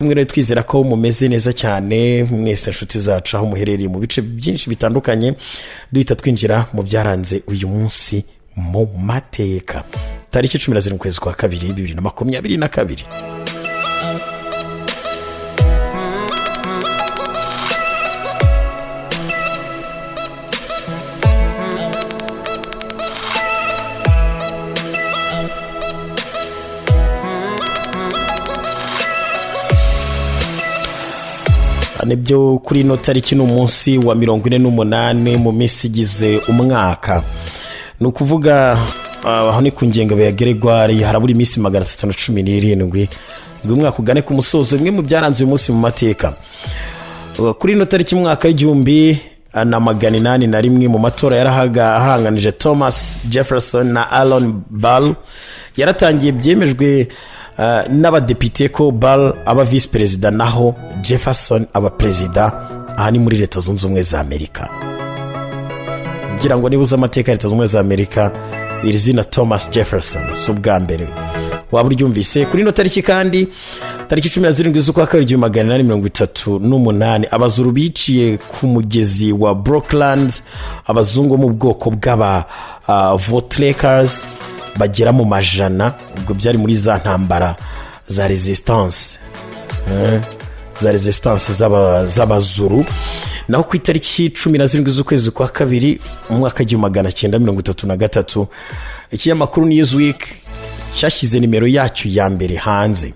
Kumwe rero, twizera ko mumeze neza cyane mwese, inshuti zacu, aho muherereye mu bice byinshi bitandukanye. Duhita twinjira mu byaranze uyu munsi mu mateka, tariki 17 ukwezi kwa kabiri 2022. Nibyo, kuri ino tariki ni umunsi wa 48 mu minsi igize umwaka. Ni ukuvuga aho ni ku ngengabihe ya Gregoire, harabura iminsi 317 ngo uyu mwaka ugane ku musozo. Bimwe mu byaranze uyu munsi mu mateka: kuri ino tariki mu mwaka w'1801, mu matora yarahanganije Thomas Jefferson na Aaron Burr yaratangiye, byemejwe n'abadepite ko Burr aba visi perezida naho Jefferson aba perezida. Aha ni muri Leta Zunze Ubumwe za Amerika. Ngira ngo niba uzi amateka ya Leta Zunze Ubumwe za Amerika, iri zina Thomas Jefferson si ubwa mbere waba uryumvise. Kuri ino tariki kandi, tariki 17 z'ukwa kabiri 1838, Abazuru biciye ku mugezi wa Brookland abazungu bo mu bwoko bw'aba Voortrekkers bagera mu majana. Ubwo byari muri za ntambara za resistance, za resistance z'Abazuru. Naho ku itariki 17 z'ukwezi kwa kabiri mu mwaka 1933, ikinyamakuru Newsweek cyashyize nimero yacyo ya mbere hanze.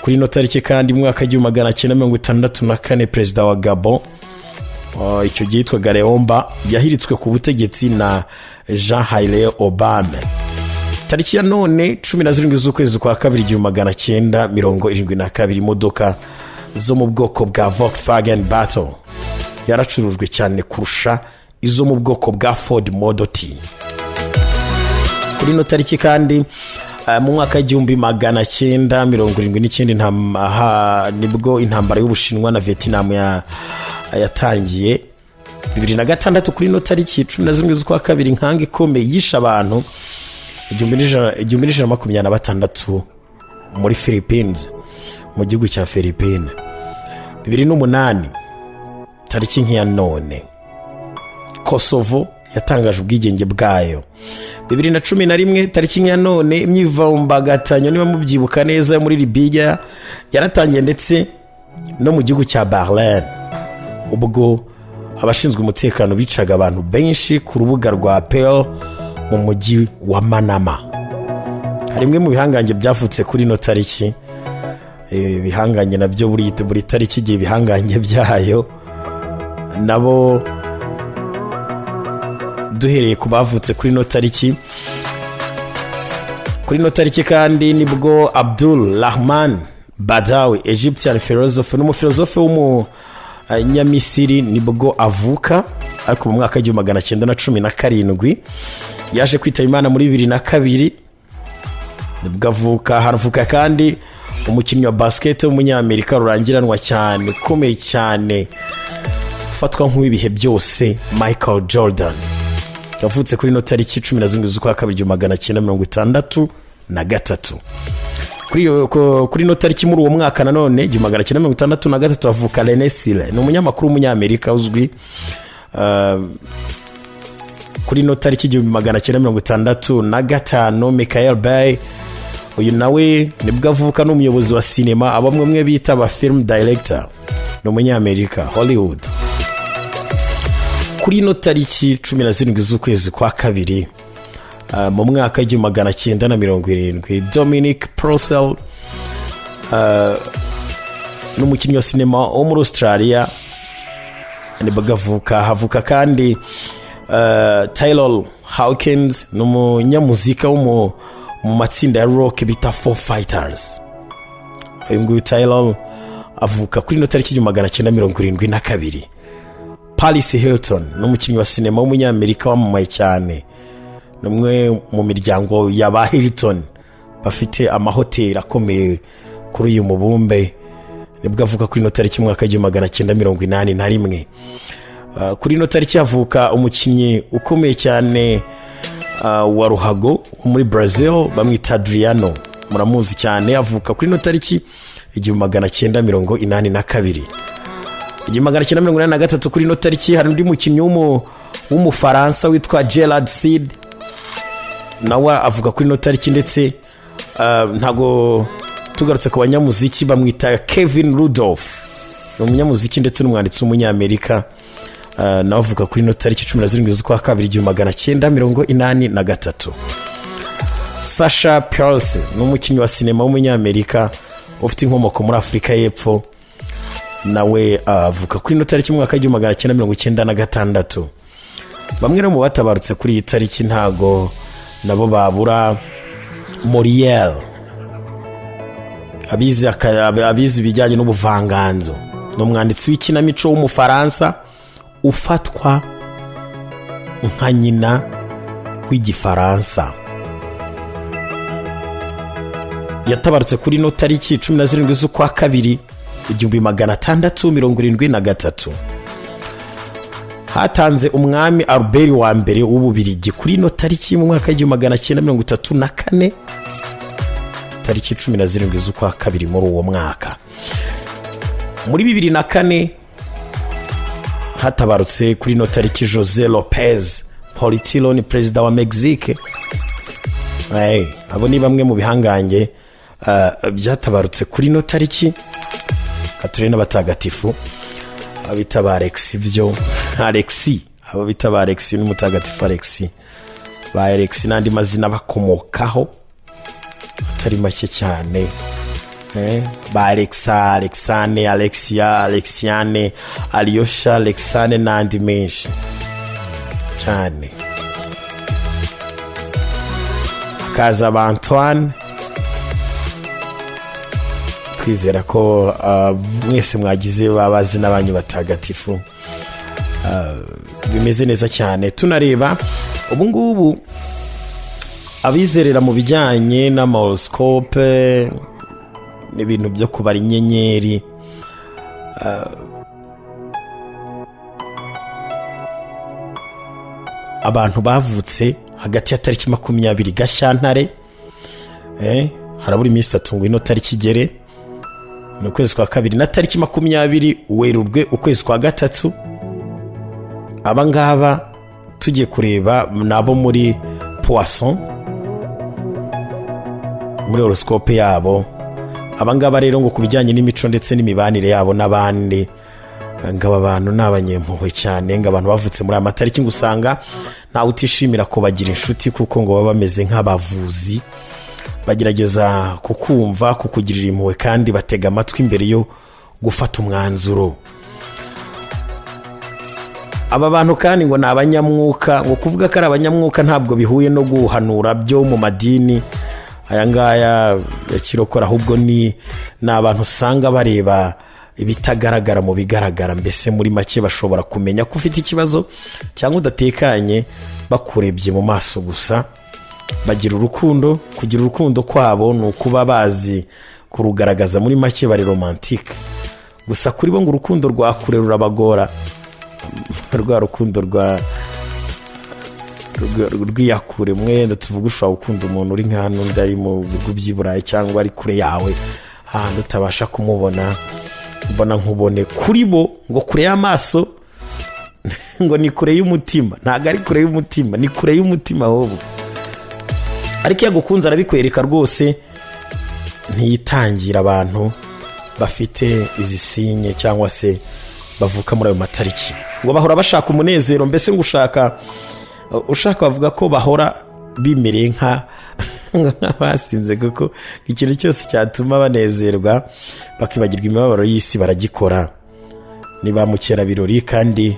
Kuri ino tariki kandi, mu mwaka 1964, perezida wa Gabon icyo gihe yitwaga Léon Mba yahiritswe ku butegetsi na Jean Hilaire Aubame. Tariki ya none, 17 z'ukwezi kwa kabiri 1972, imodoka zo mu bwoko bwa Volkswagen Beetle yaracurujwe cyane kurusha izo mu bwoko bwa Ford Model T. Kuri ino tariki kandi, mu mwaka w'1979, nibwo intambara y'Ubushinwa na Vietnam yatangiye. 2006, kuri ino tariki 17 z'ukwa kabiri, inkanga ikomeye yishe abantu 1126 muri Philippines, mu gihugu cya Philippines. 2008, tariki nk'iya none, Kosovo yatangaje ubwigenge bwayo. 2011, tariki nk'iya none, imyivumbagatanyo, niba mubyibuka neza, yo muri Libiya yaratangiye, ndetse no mu gihugu cya Bahrain, ubwo abashinzwe umutekano bicaga abantu benshi ku rubuga rwa Pearl mu mujyi wa Manama. Hari bimwe mu bihangange byavutse kuri ino tariki. Ibihangange nabyo, buri tariki igira ibihangange byayo. Nabo duhereye ku bavutse kuri ino tariki. Kuri ino tariki kandi nibwo Abdul Rahman Badawi, Egyptian philosopher, ni umufilozofe w'umunyamisiri, nibwo avuka, ariko mu mwaka w'1917. Yaje kwitaba Imana muri 2002. Nibwo avuka. Haravuka kandi umukinnyi wa basiketi w'umunyamerika rurangiranwa cyane, ukomeye cyane, ufatwa nk'uw'ibihe byose, Michael Jordan, yavutse kuri ino tariki 17 z'ukwa kabiri 1963. Kuri ino tariki muri uwo mwaka nanone, 1963, havuka René Sire, ni umunyamakuru w'umunyamerika uzwi. Kuri ino tariki 1965, Michael Bay, uyu nawe nibwo avuka, ni umuyobozi wa sinema, abamwe mwe bita aba film director, ni umunyamerika, Hollywood. Kuri ino tariki 17 z'ukwezi kwa kabiri mu mwaka w'1970, Dominic Purcell ni umukinnyi wa sinema wo muri Australia, nibwo avuka. Havuka kandi Taylor Hawkins, ni umunyamuzika wo mu matsinda ya rock bita Foo Fighters. Uyu nguyu Taylor avuka kuri ino tariki 1972. Paris Hilton ni umukinnyi wa sinema w'umunyamerika wamamaye cyane, ni umwe mu miryango ya ba Hilton bafite amahoteli akomeye kuri uyu mubumbe, nibwo avuka kuri ino tariki mu mwaka w'1981. Kuri ino tariki havuka umukinnyi ukomeye cyane wa ruhago wo muri Brazil, bamwita Adriano, muramuzi cyane, avuka kuri ino tariki. 1982. 1983 kuri ino tariki hari undi mukinnyi w'Umufaransa witwa Gerard Seed, nawe avuga kuri ino tariki. Ndetse ntago tugarutse ku banyamuziki, bamwita Kevin Rudolf, ni umunyamuziki ndetse n'umwanditsi w'Umunyamerika, nawe avuga kuri ino tariki 17 z'ukwa kabiri 1983. Sasha Pearce ni umukinnyi wa sinema w'Umunyamerika ufite inkomoko muri Afurika y'Epfo, nawe avuka kuri ino tariki mu mwaka w'1996. Bamwe rero mu batabarutse kuri iyi tariki ntago nabo babura. Molière, abize ibijyanye n'ubuvanganzo, ni umwanditsi w'ikinamico w'Umufaransa ufatwa nka nyina w'Igifaransa. Yatabarutse kuri ino tariki 17 z'ukwa kabiri 1673. Hatanze umwami Albert wa mbere w'Ububirigi kuri ino tariki mu mwaka w'1934, tariki 17 z'ukwa kabiri muri uwo mwaka. Muri 2004 hatabarutse kuri ino tariki Jose Lopez Portillo, ni perezida wa Mexique. Hey, abo ni bamwe mu bihangange byatabarutse kuri ino tariki. Katurebe n'abatagatifu. Abita ba Alexi, byo Alexi, abo bita ba Alexi n'umutagatifu Alexi, ba Alexi n'andi mazina bakomokaho atari make cyane. Ba Alexa, Alexane, Alexia, Alexiane, Aliyosha, Alexane n'andi menshi cyane. Hakaza ba Antoine. Twizera ko mwese mwagize babazina banyu batagatifu, bimeze neza cyane. Tunareba ubu ngubu abizerera mu bijyanye n'amahoroscope n'ibintu byo kubara inyenyeri, abantu bavutse hagati ya tariki 20 Gashyantare, harabura iminsi 3 ngo ino tariki igere, ni ukwezi kwa kabiri, na tariki 20 Werurwe, ukwezi kwa gatatu, aba ngaba tugiye kureba nabo muri Poisson, muri horoscope yabo. Aba ngaba rero ngo ku bijyanye n'imico ndetse n'imibanire yabo n'abandi, ngo aba bantu ni abanyempuhwe cyane. Ngo abantu bavutse muri aya matariki ngo usanga ntawe utishimira kubagira inshuti, kuko ngo baba bameze nk'abavuzi, bagerageza kukumva, kukugirira impuhwe, kandi batega amatwi mbere yo gufata umwanzuro. Aba bantu kandi ngo ni abanyamwuka. Ngo kuvuga ko ari abanyamwuka ntabwo bihuye no guhanura byo mu madini aya ngaya ya kirokora, ahubwo ni abantu usanga bareba ibitagaragara mu bigaragara. Mbese muri make bashobora kumenya ko ufite ikibazo cyangwa udatekanye bakurebye mu maso gusa. Bagira urukundo, kugira urukundo kwabo ni ukuba bazi kurugaragaza, muri make bari romantique. Gusa kuri bo ngo urukundo rwa kure rurabagora, rwa rukundo rw'iyakure. Mwenda tuvuga ushobora gukunda umuntu uri nka n'undi ari mu bihugu by'i Burayi cyangwa ari kure yawe, ahantu utabasha kumubona mbona nkubone. Kuri bo ngo kure y'amaso ngo ni kure y'umutima. Ntabwo ari kure y'umutima, ni kure y'umutima ahubwo. Ariko iyo agukunze arabikwereka rwose, ntiyitangira. Abantu bafite izi signe cyangwa se bavuka muri ayo matariki ngo bahora bashaka umunezero. Mbese ngo ushaka bavuga ko bahora bimereye nk'abasinze, kuko ikintu cyose cyatuma banezerwa bakibagirwa imibabaro y'isi baragikora. Ni ba mukerabirori kandi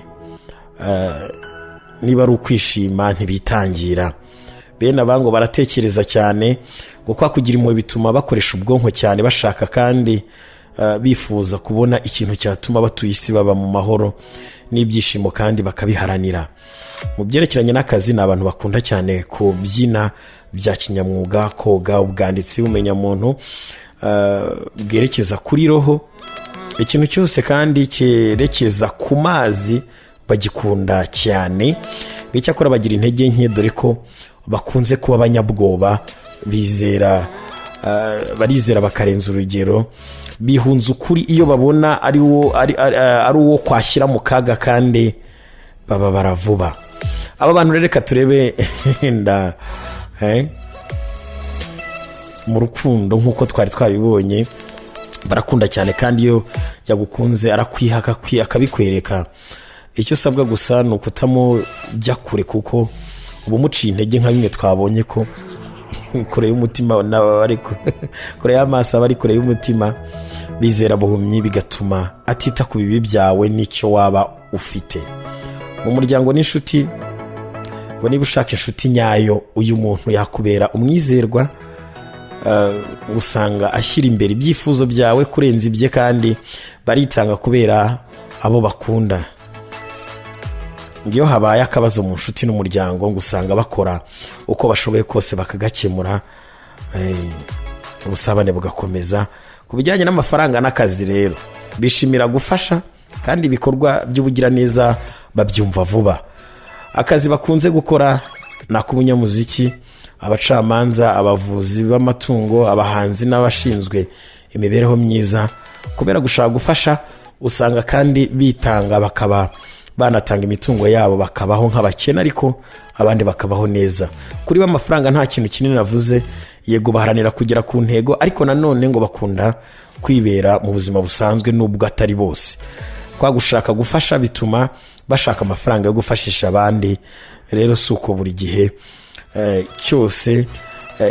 niba ari ukwishima ntibitangira. Bene aba ngo baratekereza cyane, ngo kwa kugira impuhwe bituma bakoresha ubwonko cyane, bashaka kandi bifuza kubona ikintu cyatuma abatuye isi baba mu mahoro n'ibyishimo, kandi bakabiharanira. Mu byerekeranye n'akazi, ni abantu bakunda cyane kubyina bya kinyamwuga, koga, ubwanditsi, ubumenyamuntu bwerekeza kuri roho. Ikintu cyose kandi cyerekeza ku mazi bagikunda cyane. Icyakora bagira intege nke, dore ko bakunze kuba abanyabwoba, bizera Barizera bakarenza urugero, bihunza ukuri iyo babona ari wo ari uwo kwashyira mu kaga, kandi bababara vuba. Aba bantu rero, reka turebe nda mu rukundo. Nk'uko twari twabibonye, barakunda cyane, kandi iyo yagukunze arakwiha, akabikwereka. Icyo usabwa gusa ni ukutamujya kure, kuko uba umuciye intege, nka bimwe twabonye ko kure y'umutima n'aba bari kure y'amaso aba ari kure y'umutima. Bizera buhumyi, bigatuma atita ku bibi byawe n'icyo waba ufite. Mu muryango n'inshuti, ngo niba ushaka inshuti nyayo, uyu muntu yakubera umwizerwa. Usanga ashyira imbere ibyifuzo byawe kurenza ibye, kandi baritanga kubera abo bakunda. Ngo iyo habaye akabazo mu nshuti n'umuryango, ngo usanga bakora uko bashoboye kose bakagakemura, ubusabane bugakomeza. Ku bijyanye n'amafaranga n'akazi rero, bishimira gufasha, kandi ibikorwa by'ubugiraneza babyumva vuba. Akazi bakunze gukora ni ak'ubunyamuziki, abacamanza, abavuzi b'amatungo, abahanzi n'abashinzwe imibereho myiza. Kubera gushaka gufasha, usanga kandi bitanga, bakaba banatanga imitungo yabo, bakabaho nk'abakene ariko abandi bakabaho neza. Kuri bo amafaranga nta kintu kinini avuze. Yego, baharanira kugera ku ntego, ariko nanone ngo bakunda kwibera mu buzima busanzwe, nubwo atari bose. Kwa gushaka gufasha bituma bashaka amafaranga yo gufashisha abandi. Rero si uko buri gihe cyose,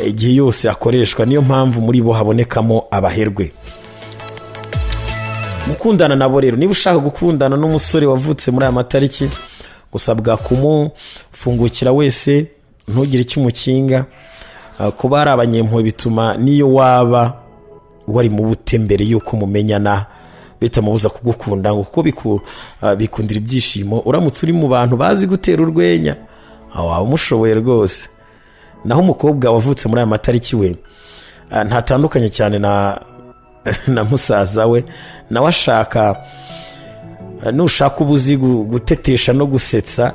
igihe yose akoreshwa. Niyo mpamvu muri bo habonekamo abaherwe. Gukundana nabo rero, niba ushaka gukundana n'umusore wavutse muri aya matariki, gusabwa kumufungukira wese, ntugire icyo umukinga. Kuba ari abanyempuhwe bituma n'iyo waba wari mu bute mbere y'uko mumenyana bitamubuza kugukunda, ngo kuko bikundira ibyishimo. Uramutse uri mu bantu bazi gutera urwenya, aho waba umushoboye rwose. Naho umukobwa wavutse muri aya matariki we, ntatandukanye cyane na musaza we. Nawe ashaka, nushaka uba uzi gutetesha no gusetsa,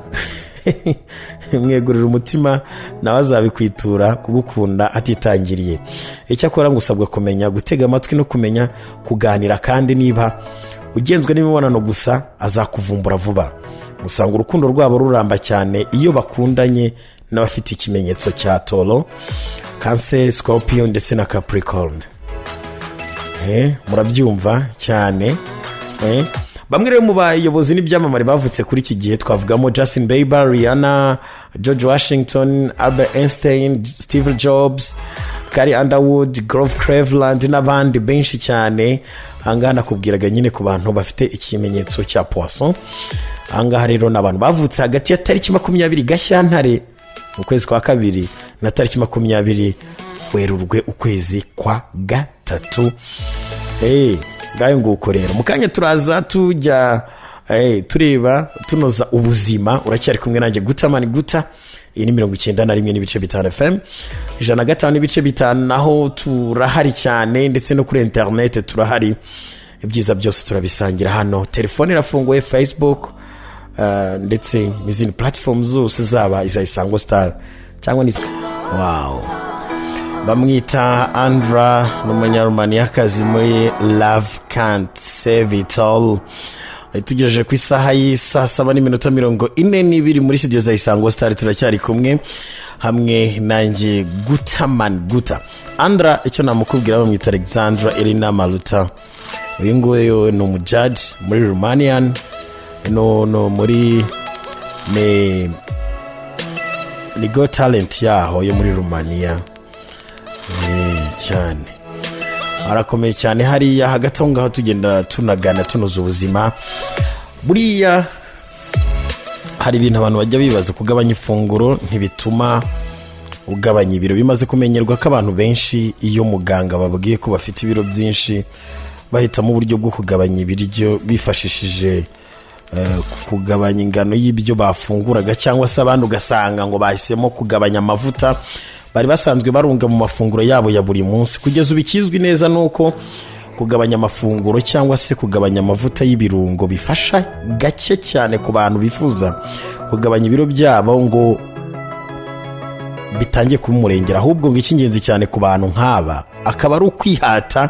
mwegurira umutima, nawe azabikwitura kugukunda atitangiriye. Icyakora ngo usabwa kumenya gutega amatwi no kumenya kuganira, kandi niba ugenzwe n'imibonano gusa, azakuvumbura vuba. Usanga urukundo rwabo ruramba cyane iyo bakundanye n'abafite ikimenyetso cya Toro, Cancer, Scorpio ndetse na Capricorn. Murabyumva cyane. Bamwe rero mu bayobozi n'ibyamamare bavutse kuri iki gihe twavugamo Justin Bieber, Rihanna, George Washington, Albert Einstein, Steve Jobs, Carrie Underwood, Grover Cleveland n'abandi benshi cyane. Ahangaha nakubwiraga nyine ku bantu bafite ikimenyetso cya Poisson. Ahangaha rero ni abantu bavutse hagati ya tariki 20 Gashyantare, mu kwezi kwa kabiri, na tariki 20 Werurwe, ukwezi kwa gatatu. Ngayo nguko rero. Mu kanya turaza tujya tureba tunoza ubuzima. Uracyari kumwe nanjye Gutamani Guta. Iyi ni 91.5 FM, 105.5, naho turahari cyane, ndetse no kuri interineti turahari. Ibyiza byose turabisangira hano. Telefone irafunguye, Facebook ndetse n'izindi platform zose, zaba iza Isango Star cyangwa ni wow. Bamwita Andra, ni Umunyarumaniyakazi muri Love Can't Save It All. Tugejeje ku isaha y'isaa 7:42 muri studio za Isango Star. Turacyari kumwe hamwe nanjye Gutaman Guta. Andra, icyo namukubwira, bamwita Alexandra Elina Maruta. Uyu nguyu ni umujaji muri Romanian, no muri ni Got Talent yaho yo muri Rumaniya. Cyane, arakomeye cyane hariya. Hagati aho ngaho tugenda tunagana tunoza ubuzima. Buriya hari ibintu abantu bajya bibaza: kugabanya ifunguro ntibituma ugabanya ibiro. Bimaze kumenyerwa ko abantu benshi, iyo muganga babwiye ko bafite ibiro byinshi, bahitamo uburyo bwo kugabanya ibiryo bifashishije kugabanya ingano y'ibyo bafunguraga, cyangwa se abandi ugasanga ngo bahisemo kugabanya amavuta bari basanzwe barunga mu mafunguro yabo ya buri munsi. Kugeza ubu ikizwi neza ni uko kugabanya amafunguro cyangwa se kugabanya amavuta y'ibirungo bifasha gake cyane ku bantu bifuza kugabanya ibiro byabo ngo bitangiye kuba umurengera. Ahubwo ngo icy'ingenzi cyane ku bantu nk'aba akaba ari ukwihata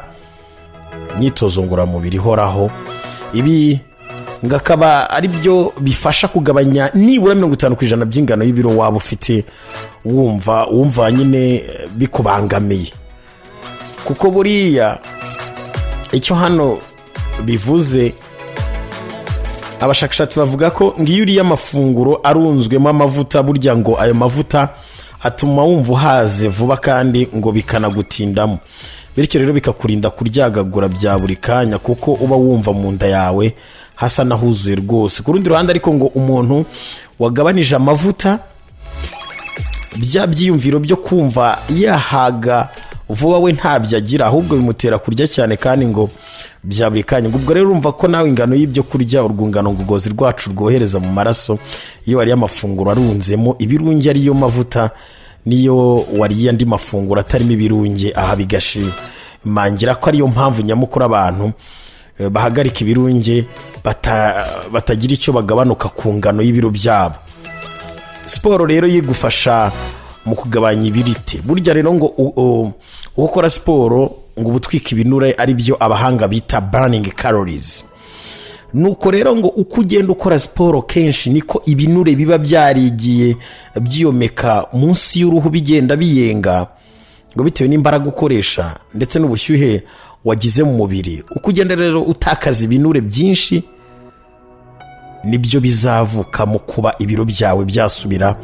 imyitozo ngororamubiri ihoraho. Ibi ngo akaba ari byo bifasha kugabanya nibura 50% by'ingano y'ibiro waba ufite, wumva nyine bikubangamiye. Kuko buriya icyo hano bivuze, abashakashatsi bavuga ko ngo iyo uriye amafunguro arunzwemo amavuta, burya ngo ayo mavuta atuma wumva uhaze vuba kandi ngo bikanagutindamo. Bityo rero bikakurinda kuryagagura bya buri kanya, kuko uba wumva mu nda yawe hasa n'ahuzuye rwose. Ku rundi ruhande ariko, ngo umuntu wagabanije amavuta, bya byiyumviro byo kumva yahaga vuba we ntabyo agira, ahubwo bimutera kurya cyane kandi ngo bya buri kanya. Ubwo rero urumva ko nawe ingano y'ibyo kurya urwungano ngogozi rwacu rwohereza mu maraso iyo wariye amafunguro arunzemo ibirunge ariyo mavuta, niyo wariye andi mafunguro atarimo ibirunge, aha bigashimangira ko ariyo mpamvu nyamukuru abantu bahagarika ibirunge batagira icyo bagabanuka ku ngano y'ibiro byabo. Siporo rero yigufasha mu kugabanya ibirite. Burya rero ngo ukora siporo ngo uba utwika ibinure, ari byo abahanga bita burning calories. Nuko rero ngo uko ugenda ukora siporo kenshi, niko ibinure biba byarigiye byiyomeka munsi y'uruhu bigenda biyenga, ngo bitewe n'imbaraga ukoresha ndetse n'ubushyuhe wagize mu mubiri. Uko ugenda rero utakaza ibinure byinshi, nibyo bizavukamo kuba ibiro byawe byasubira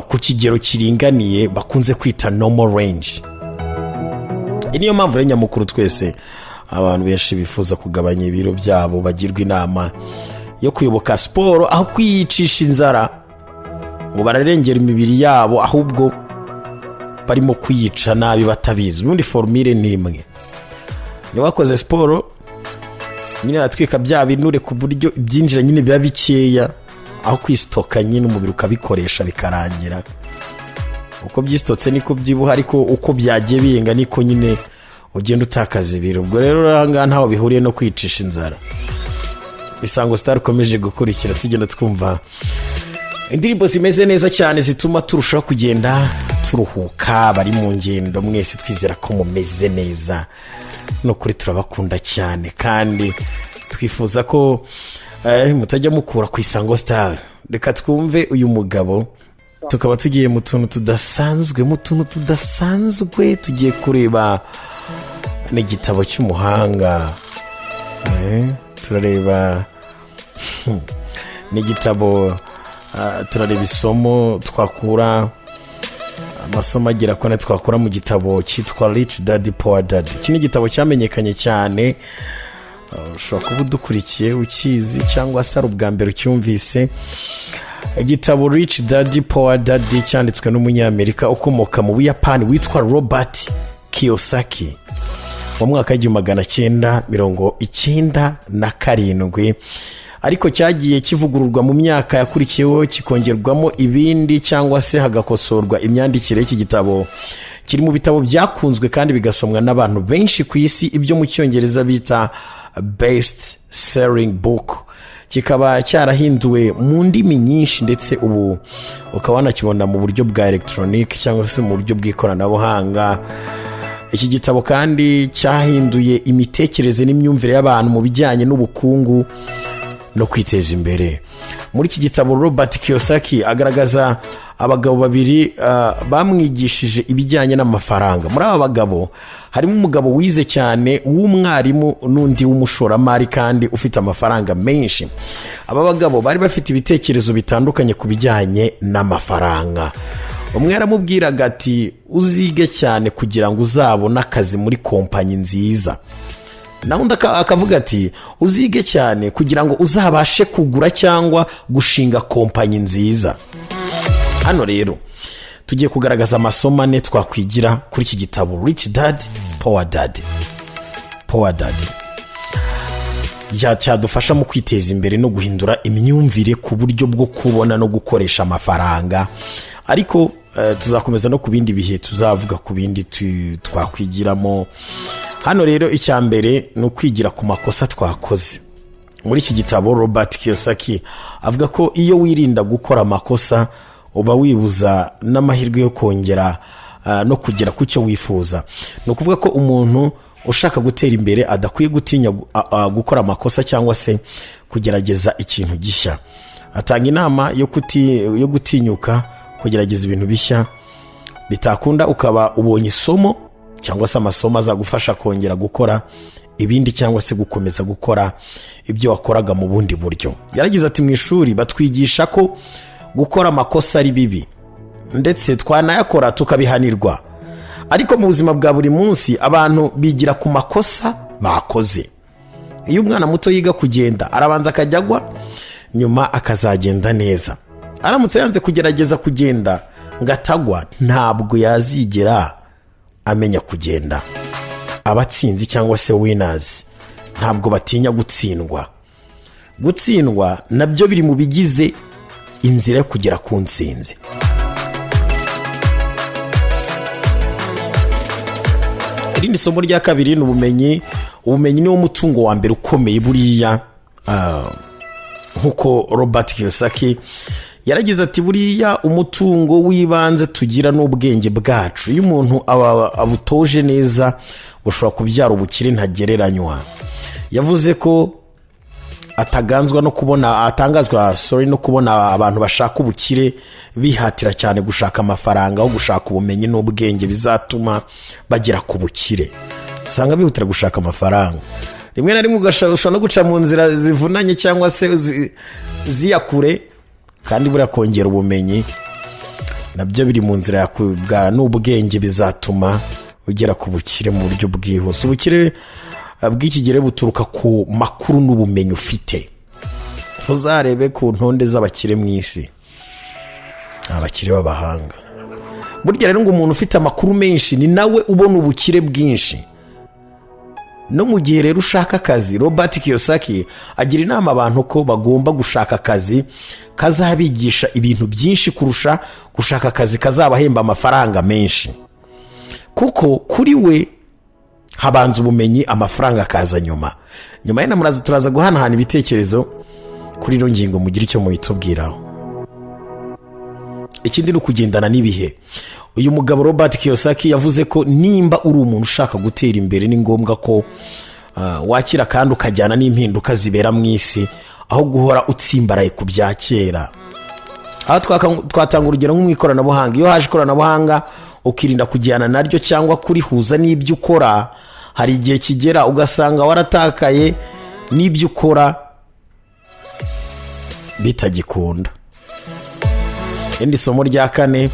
ku kigero kiringaniye bakunze kwita normal range. Iyi niyo mpamvu rero nyamukuru twese abantu benshi bifuza kugabanya ibiro byabo bagirwa inama yo kuyoboka siporo aho kwiyicisha inzara, ngo bararengera imibiri yabo, ahubwo barimo kuyica nabi batabizi. Ubundi formule ni imwe: niba wakoze siporo nyine aratwika bya binure ku buryo ibyinjira nyine biba bikeya, aho kwisitoka nyine umubiri ukabikoresha bikarangira. Uko byisitotse niko byibuha, ariko uko byagiye biyenga niko nyine ugenda utakaza ibiro. Ubwo rero aha ngaha ntaho bihuriye no kwicisha inzara. Isango Star ukomeje gukurikira, tugenda twumva indirimbo zimeze neza cyane zituma turushaho kugenda turuhuka. Bari mu ngendo mwese, twizera ko mumeze neza. Ni ukuri turabakunda cyane kandi twifuza ko mutajya mukura ku Isango Star. Reka twumve uyu mugabo, tukaba tugiye mu tuntu tudasanzwe. Mu tuntu tudasanzwe tugiye kureba n'igitabo cy'umuhanga. Turareba n'igitabo, turareba isomo twakura, amasomo agera kane twakura mu gitabo cyitwa Rich Dad Poor Dad. Iki ni igitabo cyamenyekanye cyane. Ushobora kuba udukurikiye ukizi cyangwa se ari ubwa mbere ucyumvise. Igitabo Rich Dad Poor Dad cyanditswe n'umunyamerika ukomoka mu Buyapani witwa Robert Kiyosaki mu mwaka w'1997, ariko cyagiye kivugururwa mu myaka yakurikiyeho, kikongerwamo ibindi cyangwa se hagakosorwa imyandikire y'iki gitabo. Kiri mu bitabo byakunzwe kandi bigasomwa n'abantu benshi ku isi, ibyo mu Cyongereza bita best selling book. Kikaba cyarahinduwe mu ndimi nyinshi, ndetse ubu ukaba wanakibona mu buryo bwa elegitoronike cyangwa se mu buryo bw'ikoranabuhanga. Iki gitabo kandi cyahinduye imitekerereze n'imyumvire y'abantu mu bijyanye n'ubukungu no kwiteza imbere. Muri iki gitabo, Robert Kiyosaki agaragaza abagabo babiri bamwigishije ibijyanye n'amafaranga. Muri aba bagabo harimo umugabo wize cyane w'umwarimu n'undi w'umushoramari kandi ufite amafaranga menshi. Aba bagabo bari bafite ibitekerezo bitandukanye ku bijyanye n'amafaranga. Umwe yaramubwiraga ati: "Uzige cyane kugira ngo uzabone akazi muri kompanyi nziza." Naho undi akavuga ati: "Uzige cyane kugira ngo uzabashe kugura cyangwa gushinga kompanyi nziza." Hano rero tugiye kugaragaza amasomo ane twakwigira kuri iki gitabo Rich Dad Poor Dad Poor Dad, cyadufasha mu kwiteza imbere no guhindura imyumvire ku buryo bwo kubona no gukoresha amafaranga. Ariko tuzakomeza no ku bindi bihe, tuzavuga ku bindi twakwigiramo. Hano rero icya mbere ni ukwigira ku makosa twakoze. Muri iki gitabo, Robert Kiyosaki avuga ko iyo wirinda gukora amakosa, uba wibuza n'amahirwe yo kongera. no kugera ku cyo wifuza. Ni ukuvuga ko umuntu ushaka gutera imbere adakwiye gutinya gukora amakosa cyangwa se kugerageza ikintu gishya. Atanga inama yo gutinyuka kugerageza ibintu bishya, bitakunda ukaba ubonye isomo cyangwa se amasomo azagufasha kongera gukora ibindi cyangwa se gukomeza gukora ibyo wakoraga mu bundi buryo. Yaragize ati: "Mu ishuri batwigisha ko gukora amakosa ari bibi, ndetse twanayakora tukabihanirwa. Ariko mu buzima bwa buri munsi abantu bigira ku makosa bakoze. Iyo umwana muto yiga kugenda, arabanza akajya agwa, nyuma akazagenda neza. Aramutse yanze kugerageza kugenda ngo atagwa, ntabwo yazigera amenya kugenda." Abatsinzi cyangwa se winners ntabwo batinya gutsindwa. Gutsindwa nabyo biri mu bigize inzira yo kugera ku ntsinzi. Irindi somo rya kabiri ni ubumenyi. Ubumenyi niwo mutungo wa mbere ukomeye buriya. Nk'uko Robert Kiyosaki yaragize ati: "Buriya umutungo w'ibanze tugira n'ubwenge bwacu. Iyo umuntu abutoje neza, bushobora kubyara ubukire ntagereranywa." Yavuze ko ataganzwa no kubona, atangazwa, sorry, no kubona abantu bashaka ubukire bihatira cyane gushaka amafaranga aho gushaka ubumenyi n'ubwenge bizatuma bagera ku bukire. Usanga bihutira gushaka amafaranga, rimwe na rimwe ushobora no guca mu nzira zivunanye cyangwa se ziyakure, kandi buriya kongera ubumenyi nabyo biri mu nzira n'ubwenge bizatuma ugera ku bukire mu buryo bwihuse. Ubukire bw'iki gihe buturuka ku makuru n'ubumenyi ufite. Ntuzarebe ku ntonde z'abakire mwinshi, abakire b'abahanga. Burya rero ngo umuntu ufite amakuru menshi ni nawe ubona ubukire bwinshi. No mu gihe rero ushaka akazi, Robert Kiyosaki agira inama abantu ko bagomba gushaka akazi kazabigisha ibintu byinshi kurusha gushaka akazi kazabahemba amafaranga menshi, kuko kuri we habanza ubumenyi, amafaranga akaza nyuma. Nyuma y'inama turaza guhanahana ibitekerezo kuri ino ngingo, mugire icyo mubitubwiraho. Ikindi ni ukugendana n'ibihe. Uyu mugabo Robert Kiyosaki yavuze ko nimba uri umuntu ushaka gutera imbere, ni ngombwa ko wakira kandi ukajyana n'impinduka zibera mu isi, aho guhora utsimbaraye ku bya kera. Aho twatanga urugero nko mu ikoranabuhanga. Iyo haje ikoranabuhanga ukirinda kujyana naryo cyangwa kurihuza n'ibyo ukora, hari igihe kigera ugasanga waratakaye n'ibyo ukora bitagikunda. Irindi somo rya kane,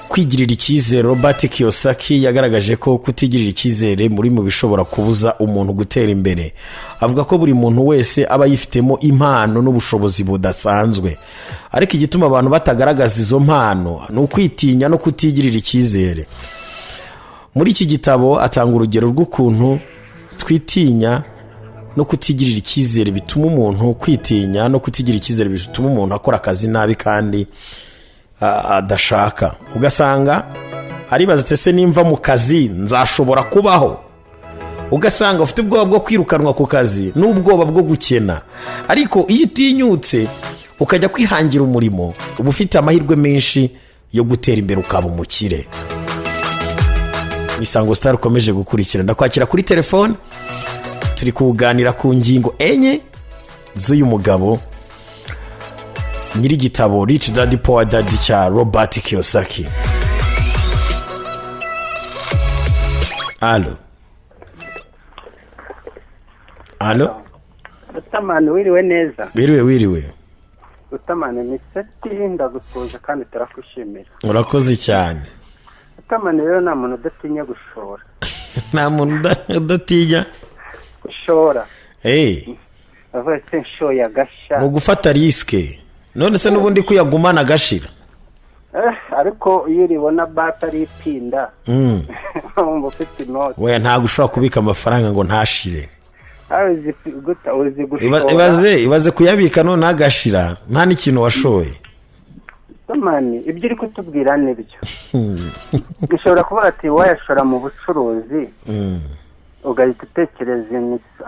kwigirira icyizere. Robert Kiyosaki yagaragaje ko kutigirira icyizere muri mu bishobora kubuza umuntu gutera imbere. Avuga ko buri muntu wese aba yifitemo impano n'ubushobozi budasanzwe, ariko igituma abantu batagaragaza izo mpano ni ukwitinya no kutigirira icyizere. Muri iki gitabo atanga urugero rw'ukuntu twitinya no kutigirira icyizere bituma umuntu, kwitinya no kutigirira icyizere bituma umuntu akora akazi nabi kandi adashaka. Ugasanga aribaza ati: "Ese nimva mu kazi nzashobora kubaho?" Ugasanga ufite ubwoba bwo kwirukanwa ku kazi n'ubwoba bwo gukena. Ariko iyo utinyutse ukajya kwihangira umurimo, uba ufite amahirwe menshi yo gutera imbere ukaba umukire. Isango Star ukomeje gukurikira, ndakwakira kuri telefone. Turi kuganira ku ngingo enye z'uyu mugabo nyir'igitabo Rich Dad Poor Dad cya Robert Kiyosaki. Alo, alo? Rutamani, wiriwe neza? Wiriwe, wiriwe. Rutamani, ni Seti, ndagusuhuza kandi turakwishimira. Urakoze cyane. Rutamani, rero nta muntu udatinya gushora. Nta muntu udatinya gushora. Hey. Avuga se nshoye agashya. Ni ugufata risk. None se n'ubundi kuyagumana agashira? Ariko iyo uribona bata ari ipinda, wumva ufite inoti. Weya, ntabwo ushobora kubika amafaranga ngo ntashire. Nawe uzi uzi gushora. Ibaze kuyabika none agashira nta n'ikintu washoye. Rutamani, ibyo uri kutubwira nibyo. Ushobora kuvuga ati wayashora mu bucuruzi, ugahita utekereza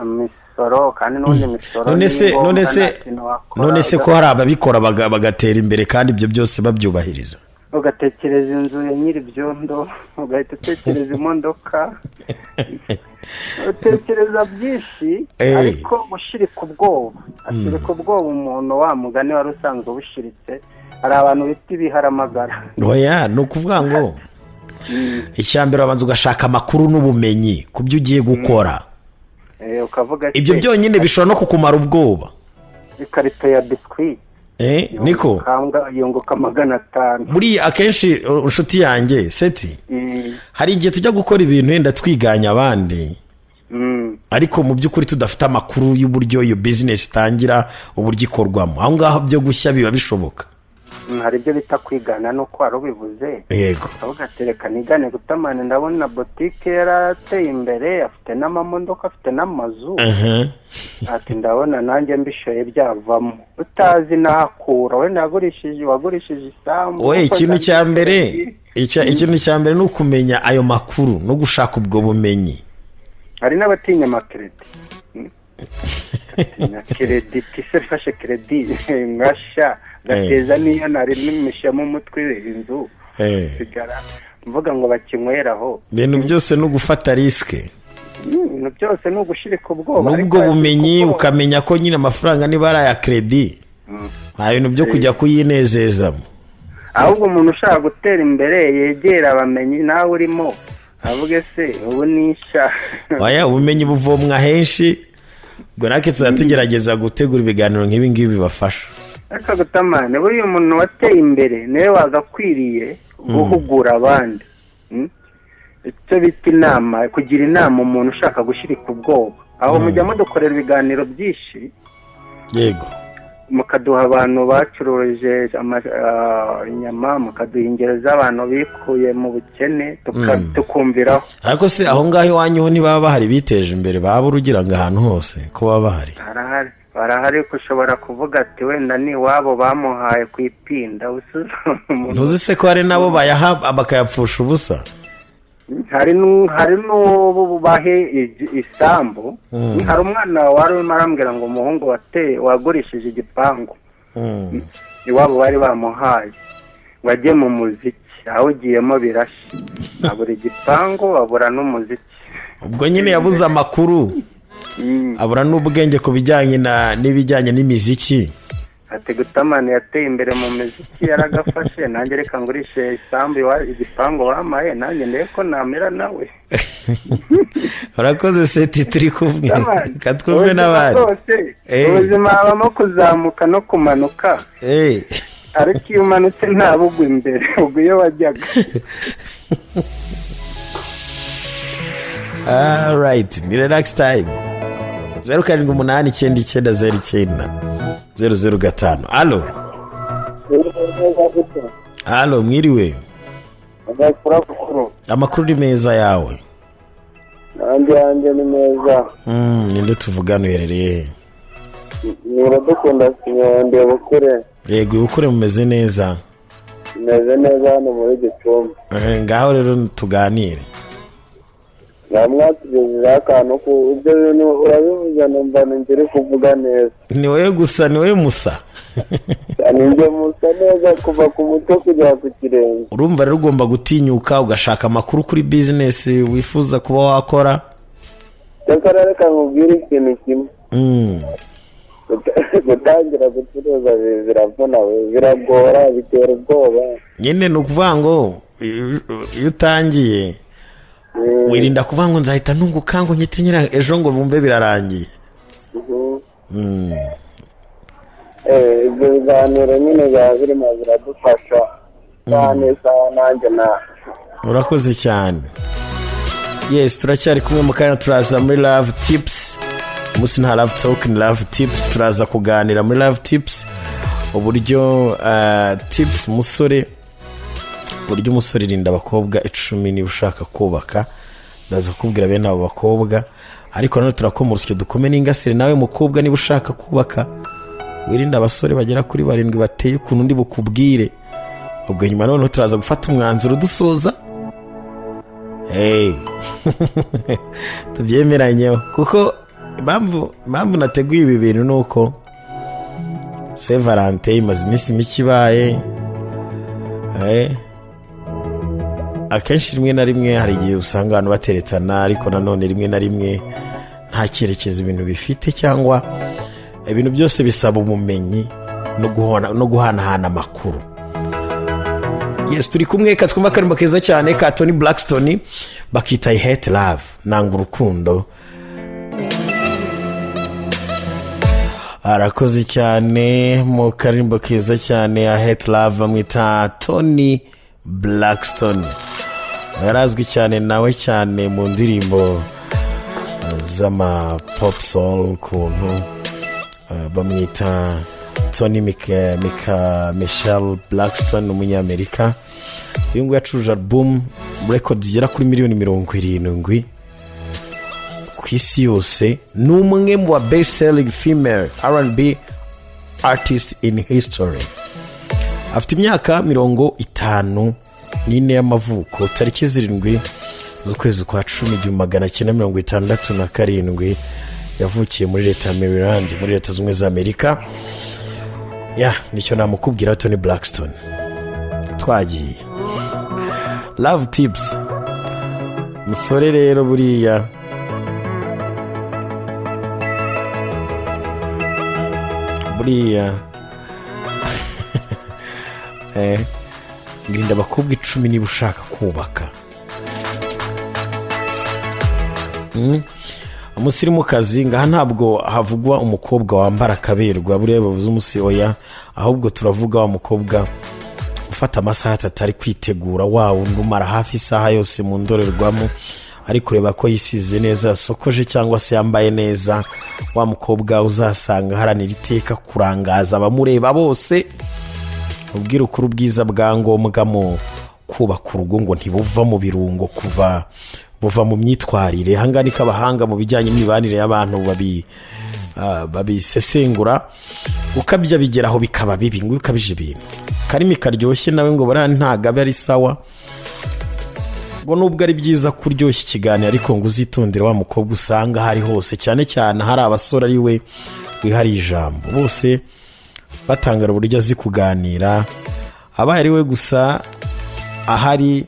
imisoro, kandi n'ubundi imisoro None ni se ngombwa, none se nta kintu wakora none se ko hari ababikora bagatera imbere kandi ibyo byose babyubahiriza? Ugatekereza inzu ya nyir'ibyondo, ugahita utekereza imodoka, utekereza byinshi. Ariko gushirika ubwoba, ashirika ubwoba umuntu wa mugani wari usanzwe ubushiritse. Hari abantu bita ibiharamagara. Oya, ni ukuvuga ngo icya mbere urabanza ugashaka amakuru n'ubumenyi ku byo ugiye gukora. Ukavuga ati, Ibyo byonyine bishobora no kukumara ubwoba. Ikarito ya biswi Niko. Yunguka 500. Buriya akenshi, inshuti yanjye Seti, hari igihe tujya gukora ibintu wenda twiganya abandi, ariko mu by'ukuri tudafite amakuru y'uburyo iyo bizinesi itangira, uburyo ikorwamo. Aho ngaho byo gushya biba bishoboka. Hari ibyo bita kwigana, nuko wari ubivuze. Avuga ati: "Reka nigane Gutamani, ndabona botike yarateye imbere, afite n'amamodoka, afite n'amazu." Ati: "Ndabona nanjye mbishoye byavamo." Utazi n'ahakura, wenda wagurishije, wagurishije isambu. We, ikintu cya mbere, ikintu cya mbere ni ukumenya ayo makuru no gushaka ubwo bumenyi. Hari n'abatinya amakeredi. Atinya keredi, se mfashe keredi ngasha gateza niyo nari nimishamo umutwe inzu, sigara mvuga ngo bakinyweraho. Ibintu byose ni ugufata risk. Ibintu byose ni ugushirika ubwoba. N'ubwo Ariko bumenyi, ubwoba. ukamenya ko nyine amafaranga niba ari aya keredi, nta bintu byo kujya kuyinezezamo. Ahubwo umuntu ushaka gutera imbere yegera abamenyi, nawe urimo avuge se ubu nisha. Oya, ubumenyi buvomwa henshi. Ubwo natwe tuzajya tugerageza gutegura ibiganiro nk'ibi ngibi bibafasha. Ariko Gutamane, buriya umuntu wateye imbere niwe wagakwiriye guhugura abandi. Icyo bita inama, kugira inama umuntu ushaka gushyirika ubwoba. Aho mujya mudukorera ibiganiro byinshi, mukaduha abantu bacuruje inyama, mukaduha ingero z'abantu bikuye mu bukene, tukumviraho. Ariko se aho ngaho iwanyu ho ntibaba bahari biteje imbere? Baba urugira ngo ahantu hose ko baba bahari? Barahari, barahari, ko ushobora kuvuga ati wenda ni iwabo bamuhaye ku ipinda. Umuntu Ntuzi se ko hari nabo bayaha bakayapfusha ubusa? Hari n'ubu bahe isambu. Hari umwana wari urimo arambwira ngo umuhungu wateye wagurishije igipangu iwabo bari bamuhaye ngo ajye mu muziki, awugiyemo birashya, abura igipangu, abura n'umuziki. Ubwo nyine yabuze amakuru, abura n'ubwenge ku bijyanye na n'ibijyanye n'imiziki. Ati: "Gutamani yateye imbere mu miziki, yaragafashe, nanjye reka ngurishe isambu igipangu bampaye, nanjye ndebe ko namera nawe." Urakoze Seti, turi kumwe. Gutamani, Katwumve ubuzima n'abandi. bwose, ubuzima habamo kuzamuka no kumanuka, ariko iyo umanutse ntabugwa imbere, ubwo iyo wajyaga. Alright, ni relax time. 0789909005. Alo, alo, mwiriwe? Amakuru? Amakuru ni meza, yawe? Nanjye yanjye ni meza. Ninde tuvugana, uherereye he? Ni Iradukunda Sinyonde, Bukure. Yego, Ibukure mumeze neza? Meze neza hano muri Gicumbi. Ngaho rero tuganire. Mwatugejejeho akantu ku ibyo bintu urabivuze, numva uri kuvuga neza. Ni wowe gusa, ni wowe musa. Ni njye musa neza kuva ku mutwe kugera ku kirenge. Urumva rero ugomba gutinyuka ugashaka amakuru kuri bizinesi wifuza kuba wakora. Cyakora reka nkubwire ikintu kimwe. Gutangira gucuruza biravuna we, biragora, bitera ubwoba. Nyine ni ukuvuga ngo iyo utangiye, wirinda kuvuga ngo nzahita nunguka, ngo nyite nyira ejo, ngo bumve birarangiye. Ibyo biganiro nyine biba birimo biradufasha cyane, sawa, nanjye na Urakoze cyane. Yes, turacyari kumwe. Mu kanya turaza muri love tips. Umunsi nta love talk, ni love tips. Turaza kuganira muri love tips uburyo, tips umusore, uburyo umusore irinda abakobwa 10 niba ushaka kubaka. Ndaza kukubwira bene abo bakobwa, ariko nanone turakoma urusyo dukome n'ingasire. Nawe mukobwa, niba ushaka kubaka, wirinde abasore bagera kuri barindwi bateye ukuntu undi bukubwire. Ubwo nyuma noneho turaza gufata umwanzuro dusoza. Hey. Tubyemeranyeho, kuko impamvu nateguye ibi bintu ni uko Saint Valentin imaze iminsi mike ibaye. Akenshi rimwe na rimwe hari igihe usanga abantu bateretana, ariko nanone rimwe na rimwe nta cyerekezo ibintu bifite, cyangwa ibintu byose bisaba ubumenyi no guhanahana amakuru. Yes, turi kumwe. Reka twumve akarimbo keza cyane ka Toni Braxton, bakita "I Hate Love", nanga urukundo. Arakoze cyane mu karimbo keza cyane "I Hate Love", bamwita Toni Braxton. Yarazwi cyane nawe cyane mu ndirimbo z'ama pop soul ukuntu. Bamwita Toni Mika Michelle Braxton, umunyamerika. Uyu nguyu yacuruje album record zigera kuri miliyoni 70 ku isi yose. Ni umwe mu ba best selling female R&B artist in history. Afite imyaka 54 y'amavuko. Tariki 7 z'ukwezi kwa cumi 1967 yavukiye muri leta ya Maryland, muri Leta Zunze Ubumwe za Amerika. Ya, nicyo namukubwira Toni Braxton. Twagiye love tips. Musore rero, buriya buriya ngirinda abakobwa 10 niba ushaka kubaka. Umusirimukazi ngaha ntabwo havugwa umukobwa wambara akaberwa, buriya bavuze umusi, oya, ahubwo turavuga wa mukobwa ufata amasaha 3 ari kwitegura, wa wundi umara hafi isaha yose mu ndorerwamo ari kureba ko yisize neza, yasokoje cyangwa se yambaye neza, wa mukobwa uzasanga aharanira iteka kurangaza abamureba bose. Ubwira ukuri, ubwiza bwa ngombwa mu kubaka urugo ngo ntibuva mu birungo, kuva buva mu myitwarire. Ahangaha niko abahanga mu bijyanye n'imibanire y'abantu babisesengura. Ukabya bigeraho bikaba bibi, ngo iyo ukabije ibintu, karimi karyoshye nawe ngo buriya ntabwo abe ari sawa. Ngo nubwo ari byiza kuryoshya ikiganiro, ariko ngo uzitondere wa mukobwa usanga aho ari hose, cyane cyane hari abasore, ari we wihariye ijambo, bose batangara uburyo azi kuganira, abaye ari we gusa ahari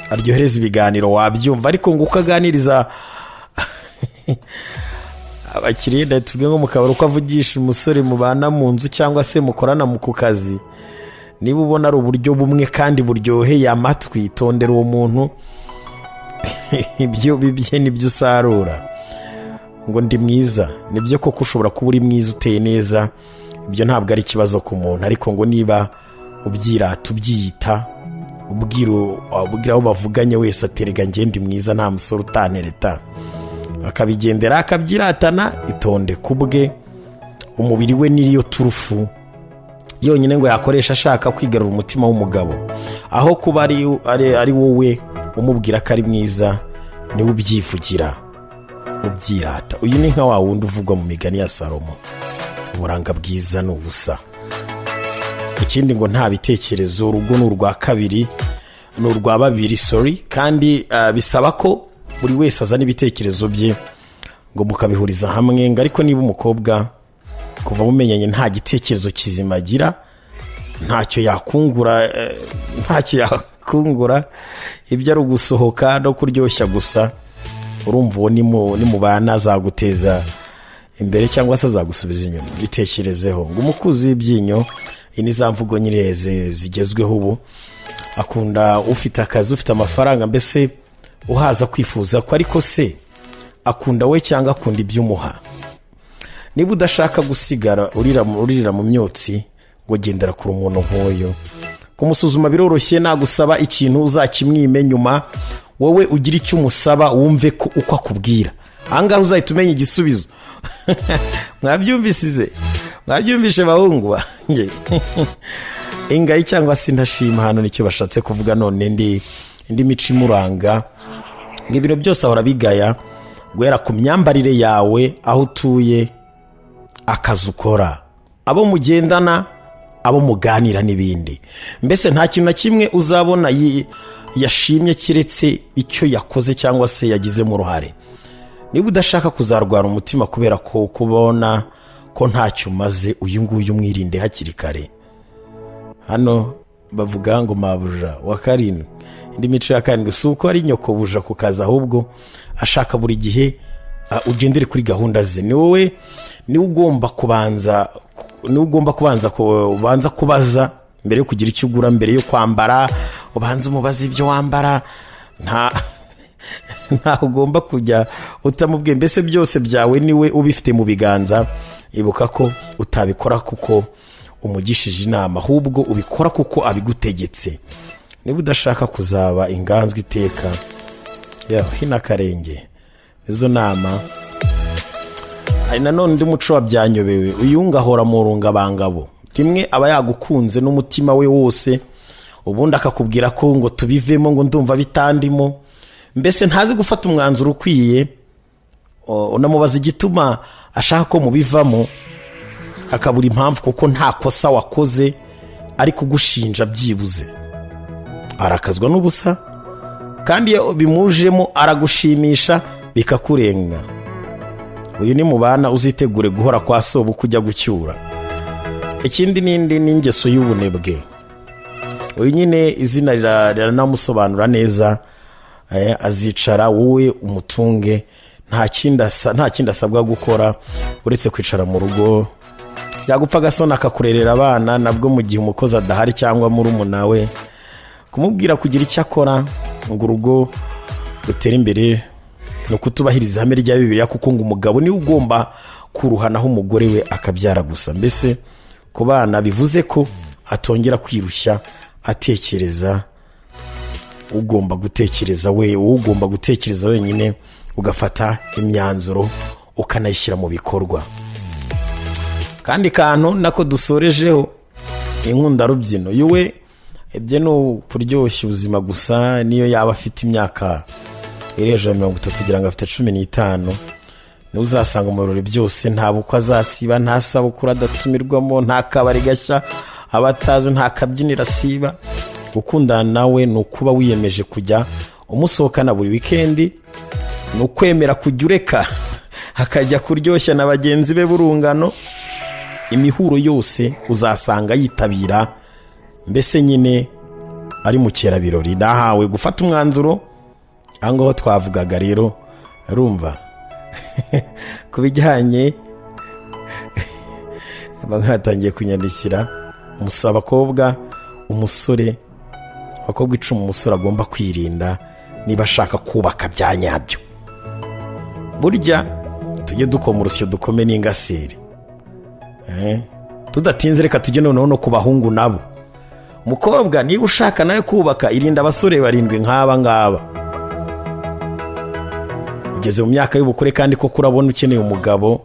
aryohereza ibiganiro wabyumva. Ariko ngo uko aganiriza abakiriya, tuvuge nko mu kabari, uko avugisha umusore mubana mu nzu cyangwa se mukorana mu ku kazi, niba ubona ari uburyo bumwe kandi buryoheye amatwi, tondera uwo muntu. Ibyo bibye nibyo usarura. Ngo ndi mwiza, nibyo koko ushobora kuba uri mwiza, uteye neza, ibyo ntabwo ari ikibazo ku muntu. Ariko ngo niba ubyirata, ubyiyita, ubwira abo bavuganye wese aterega ngende mwiza, nta musore utanereta, akabigendera akabyiratana, itonde kubwe. Umubiri we niyo turufu yonyine ngo yakoresha ashaka kwigarura umutima w'umugabo. Aho kuba ari wowe umubwira ko ari mwiza, niwe ubyivugira, ubyirata. Uyu ni nka wa wundi uvugwa mu migani ya Salomo: uburanga bwiza ni ubusa. Ikindi ngo nta bitekerezo. Urugo ni urwa kabiri, ni urwa babiri, sorry, kandi bisaba ko buri wese azana ibitekerezo bye ngo mukabihuriza hamwe. Ngo ariko niba umukobwa kuva mumenyanye nta gitekerezo kizima agira, ntacyo yakungura, ntacyo yakungura, ibyo ari ugusohoka no kuryoshya gusa, urumva uwo nimubana azaguteza imbere cyangwa se azagusubiza inyuma? Bitekerezeho. Ngo umukuzi w'ibyinyo, iyi ni za mvugo nyine zigezweho ubu, akunda ufite akazi, ufite amafaranga, mbese uhaza kwifuza ko. Ariko se akunda we cyangwa akunda ibyo umuha? Niba udashaka gusigara uririra mu myotsi, ngo gendera kure umuntu nk'uyu. Kumusuzuma biroroshye: nagusaba ikintu uzakimwime, nyuma wowe ugira icyo umusaba, wumve ko uko akubwira. Ahangaha uzahita umenya igisubizo. Mwabyumvisize? Mwabyumvishe bahungu banjye? Ingayi cyangwa se indashima, hano nicyo bashatse kuvuga. None indi mico imuranga, ngo ibintu byose ahora bigaya, guhera ku myambarire yawe, aho utuye, akazi ukora, abo mugendana, abo muganira n'ibindi. Mbese nta kintu na kimwe uzabona yashimye keretse icyo yakoze cyangwa se yagizemo uruhare. Niba udashaka kuzarwara umutima kubera ko kubona ko ntacyo umaze, uyu nguyu umwirinde hakiri kare. Hano Bavuga ngo mabuja. Wa karindwi, indi mico ya karindwi, si uko ari nyokobuja ku kazi, ahubwo ashaka buri gihe ugendere kuri gahunda ze. Ni wowe niwe ugomba kubanza, niwe ugomba kubanza kubanza kubaza mbere yo kugira icyo ugura, mbere yo kwambara ubanza umubaza ibyo wambara. Nta ugomba kujya utamubwiye. Mbese byose byawe niwe ubifite mu biganza. Ibuka ko utabikora kuko umugishije inama, ahubwo ubikora kuko abigutegetse. Niba udashaka kuzaba inganzwa iteka, yawe hino akarenge. Izo nama. Hari nanone undi muco wabyanyobewe. Uyu ngahora mu rungabangabo. Rimwe aba yagukunze n'umutima we wose, ubundi akakubwira ko ngo tubivemo, ngo ndumva bitandimo. Mbese ntazi gufata umwanzuro ukwiye. Unamubaza igituma ashaka ko mubivamo, akabura impamvu, kuko nta kosa wakoze ari kugushinja. Byibuze arakazwa n'ubusa, kandi iyo bimujemo aragushimisha bikakurenga. Uyu ni mubana uzitegure guhora kwa soba ujya gucyura. Ikindi n'indi ni ingeso y'ubunebwe. Uyu nyine izina riranamusobanura neza. Azicara wowe umutunge, nta kindi asabwa gukora uretse kwicara mu rugo. Yagupfa agasoni akakurerera abana, nabwo mu gihe umukozi adahari cyangwa murumuna we. Kumubwira kugira icyo akora ngo urugo rutere imbere ni ukutubahiriza ihame rya Bibiliya, kuko ngo umugabo niwe ugomba kuruhanaho umugore we akabyara gusa. Mbese ku bana bivuze ko atongera kwirushya atekereza. Ugomba gutekereza we, wowe ugomba gutekereza wenyine, ugafata imyanzuro, ukanayishyira mu bikorwa. Kandi kantu nako dusorejeho, inkundarubyino. Yuwe ibyo ni ukuryoshya ubuzima gusa. Niyo yaba afite imyaka iri hejuru ya 30 kugira ngo afite 15, niwe uzasanga mu birori byose. Nta bukwe azasiba, nta sabukuru adatumirwamo, nta kabari gashya aba atazi, nta kabyiniro asiba. Gukundana nawe ni ukuba wiyemeje kujya umusohokana buri wikendi, ni ukwemera kujya ureka akajya kuryoshya na bagenzi be b'urungano. Imihuro yose uzasanga yitabira, mbese nyine ari mukerabirori. Nahawe gufata umwanzuro aho ngaho twavugaga rero. Urumva ku bijyanye, bamwe batangiye kunyandikira. Abakobwa, umusore, abakobwa 10 umusore agomba kwirinda niba ashaka kubaka bya nyabyo. Burya tujye dukoma urusyo dukome n'ingasire. Tudatinze, reka tujye noneho no ku bahungu nabo. Mukobwa, niba ushaka nawe kubaka, irinda abasore barindwi nk'aba ngaba. Ugeze mu myaka y'ubukure kandi koko urabona ukeneye umugabo,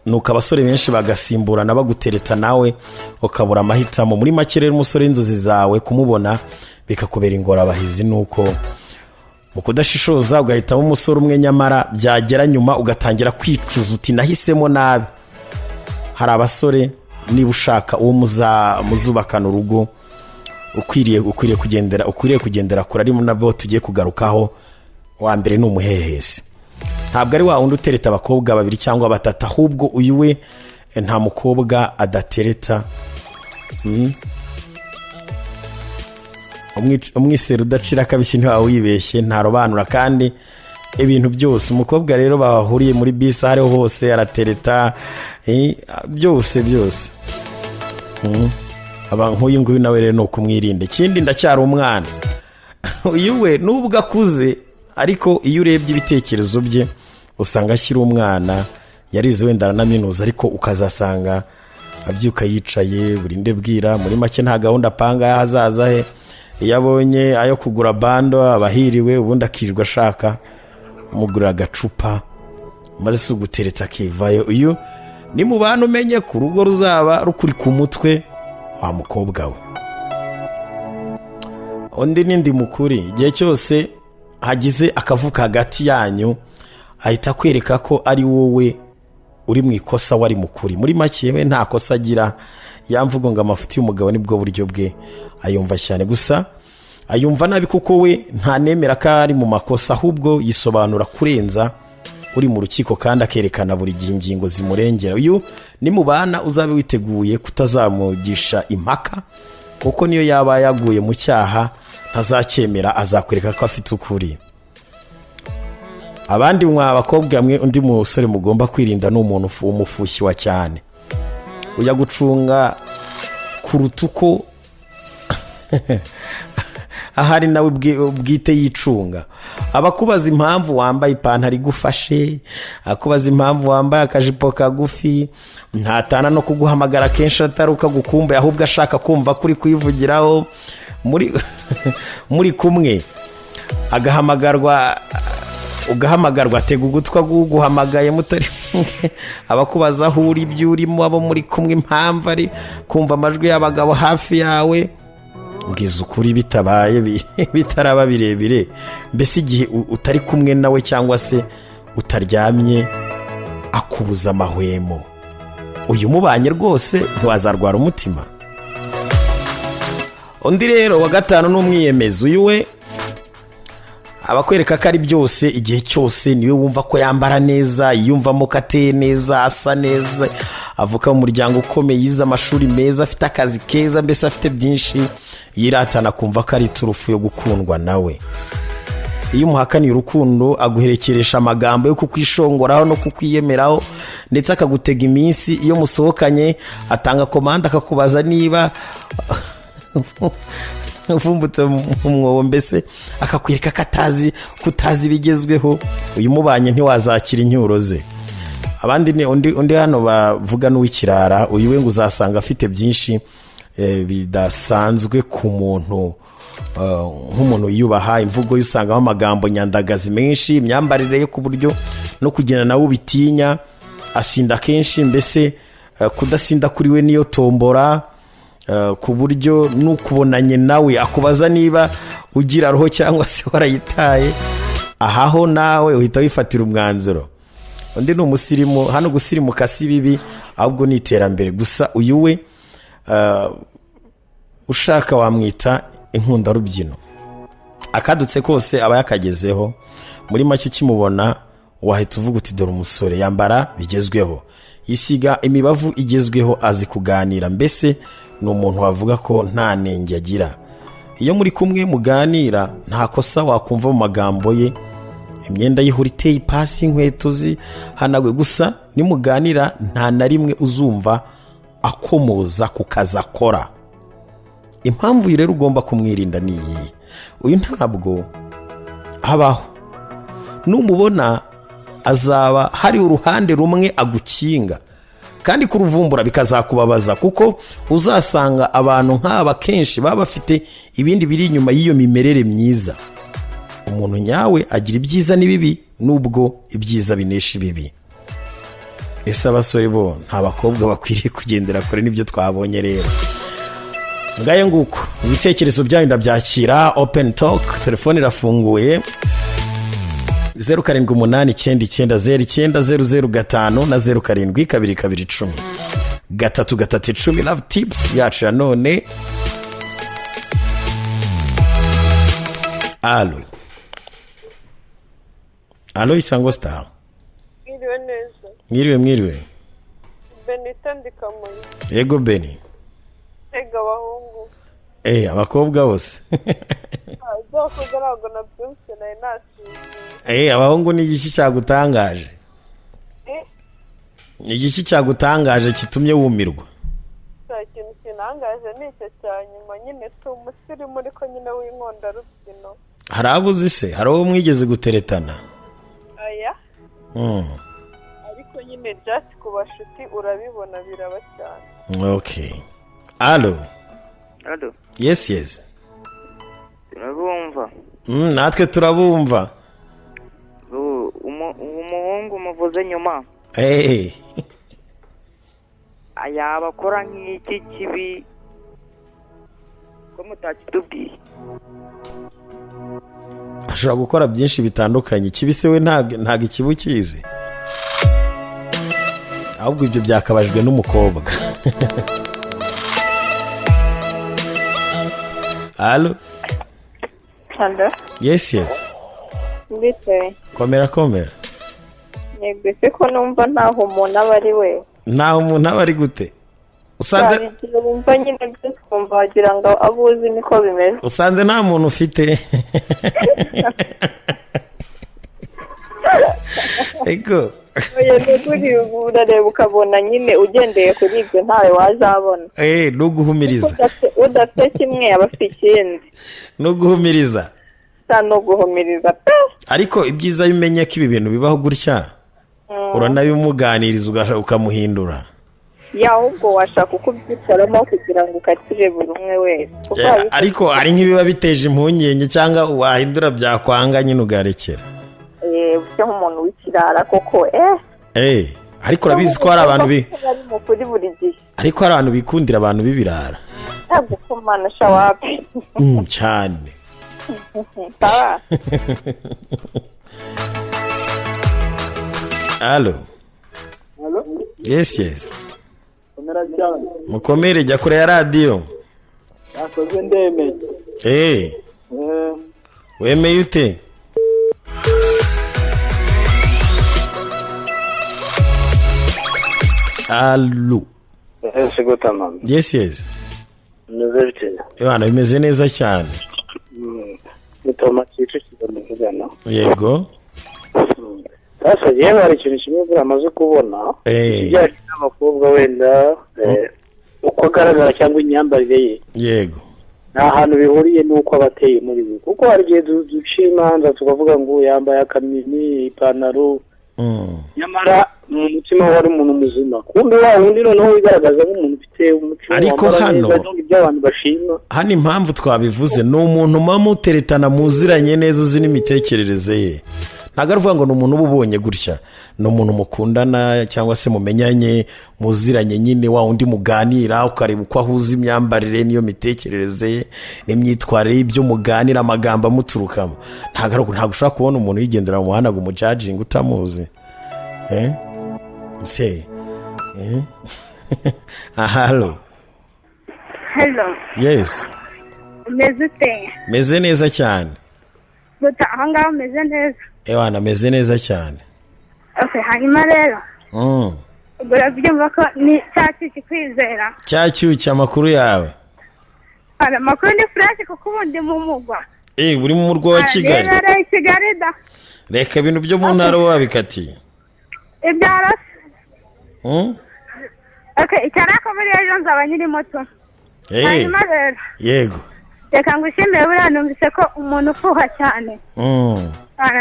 nuko abasore benshi bagasimburana bagutereta, nawe ukabura amahitamo. Muri make rero, umusore w'inzozi zawe kumubona bikakubera ingorabahizi, nuko mu kudashishoza ugahitamo umusore umwe, nyamara byagera nyuma ugatangira kwicuza uti nahisemo nabi. Hari abasore, niba ushaka uwo muzubakana urugo, ukwiriye kugendera kure, arimo nabo tugiye kugarukaho. Wa mbere ni umuhehesi. Ntabwo ari wa wundi utereta abakobwa babiri cyangwa batatu, ahubwo uyu we nta mukobwa adatereta. Umwisera udacira akabisi ntiwaba wibeshye, ntarobanura kandi ibintu byose. Umukobwa rero bahuriye muri bisi, aho ariho hose aratereta, byose byose. Aba nk'uyu nguyu nawe rero ni ukumwirinda. Ikindi, ndacyari umwana. Uyu we nubwo akuze, ariko iyo urebye ibitekerezo bye usanga akiri umwana. Yarize wenda aranaminuza, ariko ukazasanga abyuka yicaye burinde bwira. Muri make nta gahunda apanga y'ahazaza he. Iyo abonye ayo kugura bando aba ahiriwe, ubundi akirirwa ashaka umugurira agacupa, maze si ugutereta akivayo. Uyu ni mu bantu umenye ko urugo ruzaba rukuri ku mutwe wa mukobwa we. Undi n'indi mukuri, igihe cyose hagize akavuka hagati yanyu ahita akwereka ko ari wowe uri mu ikosa, wari mukuri. Muri make we nta kosa agira. Yamvugo ngo amafuti y'umugabo nibwo buryo bwe, ayumva cyane, gusa ayumva nabi, kuko we ntanemera ko ari mu makosa, ahubwo yisobanura kurenza uri mu rukiko, kandi akerekana buri gihe ingingo zimurengera. Uyu ni mubana uzabe witeguye kutazamugisha impaka. Kuko niyo yaba yaguye mu cyaha ntazacyemera, azakwereka ko afite ukuri. Abandi mwa bakobwa mwe, undi musore mugomba kwirinda ni umuntu w'umufushyi wa cyane, ujya gucunga kuruta uko ahari nawe bwite yicunga. Abakubaza impamvu wambaye ipantaro igufashe, akubaza impamvu wambaye akajipo kagufi, ntatana no kuguhamagara kenshi atari uko agukumbuye, ahubwo ashaka kumva ko uri kuyivugiraho muri kumwe. Agahamagarwa, ugahamagarwa, atega ugutwi aguhamagaye mutari kumwe. Abakubaza aho uri, ibyo urimo, abo muri kumwe, impamvu ari kumva amajwi y'abagabo hafi yawe. Mbwiza ukuri, bitabaye bitaraba birebire, mbese igihe utari kumwe nawe cyangwa se utaryamye, akubuza amahwemo. Uyu mubanye rwose ntiwazarwara umutima. Undi rero wa gatanu ni umwiyemezi. Uyu we abakwereka ko ari byose igihe cyose. Niwe wumva ko yambara neza, yiyumvamo ko ateye neza, asa neza, avuka mu muryango ukomeye, yize amashuri meza, afite akazi keza, mbese afite byinshi yiratana, akumva ko ari iturufu yo gukundwa nawe. Iyo umuhakaniye urukundo, aguherekeresha amagambo yo kukwishongoraho no kukwiyemeraho, ndetse akagutega iminsi. Iyo musohokanye atanga komande, akakubaza niba uvumbutse mu mwobo, mbese akakwereka ko atazi ko utazi ibigezweho. Uyu mubanye ntiwazakira incyuro ze. Abandi ni undi hano bavuga n'uw'ikirara. Uyu we ngo uzasanga afite byinshi bidasanzwe ku muntu, nk'umuntu wiyubaha. Imvugo ye usangamo amagambo nyandagazi menshi, imyambarire ye ku buryo no kugenda nawe ubitinya. Asinda kenshi, mbese kudasinda kuri we niyo tombora, ku buryo n'ukubonanye nawe akubaza niba ugira roho cyangwa se warayitaye. Ahaho nawe uhita wifatira umwanzuro. Undi ni umusirimu. Hano gusirimuka si bibi, ahubwo ni iterambere. Gusa uyu we ushaka wamwita inkundarubyino, akadutse kose aba yakagezeho. Muri make, ukimubona wahita uvuga uti: "Dore umusore yambara bigezweho, yisiga imibavu igezweho, azi kuganira." Mbese ni umuntu wavuga ko nta nenge agira. Iyo muri kumwe muganira, nta kosa wakumva mu magambo ye. Imyenda y'ihora iteye ipasi, inkweto zihanaguye. Gusa nimuganira, nta na rimwe uzumva akomoza ku kazi akora. Impamvu rero ugomba kumwirinda ni iyi: uyu ntabwo habaho, numubona azaba hari uruhande rumwe agukinga, kandi kuruvumbura bikazakubabaza, kuko uzasanga abantu nk'aba kenshi baba bafite ibindi biri inyuma y'iyo mimerere myiza. Umuntu nyawe agira ibyiza n'ibibi, nubwo ibyiza binesha ibibi. Ese abasore bo nta bakobwa bakwiriye kugendera kure n'ibyo twabonye? Rero ngayo nguko, ibitekerezo byanyu ndabyakira. Open talk, telefone irafunguye: 0789909005 na 0722103310. Love tips yacu ya none. Allo, allo, Isango Star. Mwiriwe neza. Mwiriwe, mwiriwe. Benita, ndi Kamonyi. Yego, Beni. Ega abahungu. Abakobwa bose. Ibyo ntabwo nabyumvise, nari nasinziye. Abahungu, ni igiki cyagutangaje? Eh? Ni igiki cyagutangaje kitumye wumirwa? Nta kintu kinangaje, ni icyo cya nyuma nyine tu, umusirimu ariko nyine w'inkundarubyino. Hari abo uzi se? Hari uwo mwigeze guteretana? Aya. Ariko nyine just ku bashuti urabibona, biraba cyane. Okay, allo. Allo. Yes. Turabumva. Natwe turabumva. Umuhungu muvuze nyuma yaba akora nk'iki kibi ko mutakitubwiye? Ashobora gukora byinshi bitandukanye. Ikibi se we ntabwo ikibi ukizi? Ahubwo ibyo byakabajwe n'umukobwa. Allo. Allo. Yes. Mbitewe. Komera, komera. Yego, ese ko numva ntaho umuntu aba ari we? Ntaho umuntu aba ari gute? Usanze Hari igihe wumva nyine byose ukumva wagira ngo abo uzi niko bimeze. Usanze nta muntu ufite ego. Oya, ni ukuri urareba ukabona nyine ugendeye kuri ibyo ntawe wazabona. Ni uguhumiriza. Udafite kimwe aba afite ikindi. Ni uguhumiriza. Sa no guhumiriza pe. Ariko ibyiza iyo umenye ko ibi bintu bibaho gutya, uranabimuganiriza ukamuhindura. Ya, ahubwo washaka uko ubyicaramo kugira ngo ukatire buri umwe wese. Kuko Ariko hari nk'ibiba biteje impungenge cyangwa wahindura byakwanga nyine ugarekera. Ufite nk'umuntu w'ikirara koko. Ariko urabizi ko hari abantu Ari mukuri buri gihe. Ariko hari abantu bikundira abantu b'ibirara. Ntabwo kumana shawapi. Cyane. Sawa. Alo. Yes. Komera cyane. Mukomere, jya kure ya radiyo. Yakoze ndemeye. Wemeye ute? Alo. Ese gutamama? Yes. Meze bite? Ebana, bimeze neza cyane. Ni Toma Kicukiro muvugana. Yego. Sasa yewe hari ikintu kimwe buriya amaze kubona, ibijyanye n'abakobwa wenda uko agaragara cyangwa imyambarire ye, nta hantu bihuriye n'uko aba ateye muri we, kuko hari igihe duca imanza tukavuga ngo yambaye akamini, ipantaro, nyamara mu mutima we ari umuntu muzima, kumbe wa wundi noneho wigaragaza nk'umuntu ufite umuco, Ariko wambara neza, ibyo abantu bashima. Hano impamvu twabivuze ni umuntu muba muteretana muziranye neza, uzi n'imitekerereze ye. Ntabwo ari ukuvuga ngo ni umuntu uba ubonye gutya, ni umuntu mukundana cyangwa se mumenyanye, muziranye nyine, wa wundi muganira ukareba uko ahuza imyambarire n'iyo mitekerereze ye n'imyitwarire y'ibyo muganira, amagambo amuturukamo. Ntabwo ushobora kubona umuntu yigendera mu muhanda ngo umujajinge utamuzi. Se ahalo. Hello. Yes. Umeze ute? Meze neza cyane. Guta aho ngaho umeze neza? Ewana, meze neza cyane. Okay, hanyuma rero ubwo urabyumva ko ni cya cyuki kwizera. Cya cyuki, amakuru yawe? Hari amakuru, ni fresh kuko ubu ndi mu mugwa. Uri mu murwa wa Kigali? Rero i Kigali da. Reka, ibintu byo mu ntara wabikatiye. Ibyaro se? Okay, icyarako buriya ejo nzaba nkiri muto. Hanyuma rero, Yego. reka ngushimire, buriya numvise ko umuntu ufuha cyane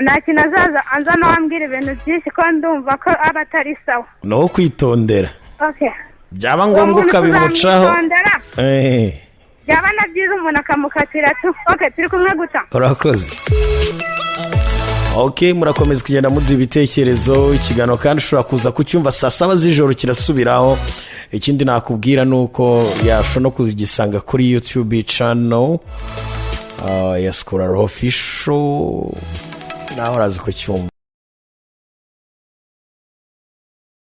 nta kintu azaza anza wambwira ibintu byinshi, ko ndumva ko aba atari sawa. Ni uwo kwitondera. Okay. Byaba ngombwa ukabimucaho. Uzamwitondera. Byaba na byiza umuntu akamukatira tu. Okay, turi kumwe guta. Urakoze. Ok, murakomeza kugenda muduha ibitekerezo. Ikiganiro kandi ushobora kuza kucyumva saa 7 z'ijoro, kirasubiraho. Ikindi nakubwira ni uko yashobora no kugisanga kuri YouTube channel ya Scholar Official, nawe uraza kucyumva.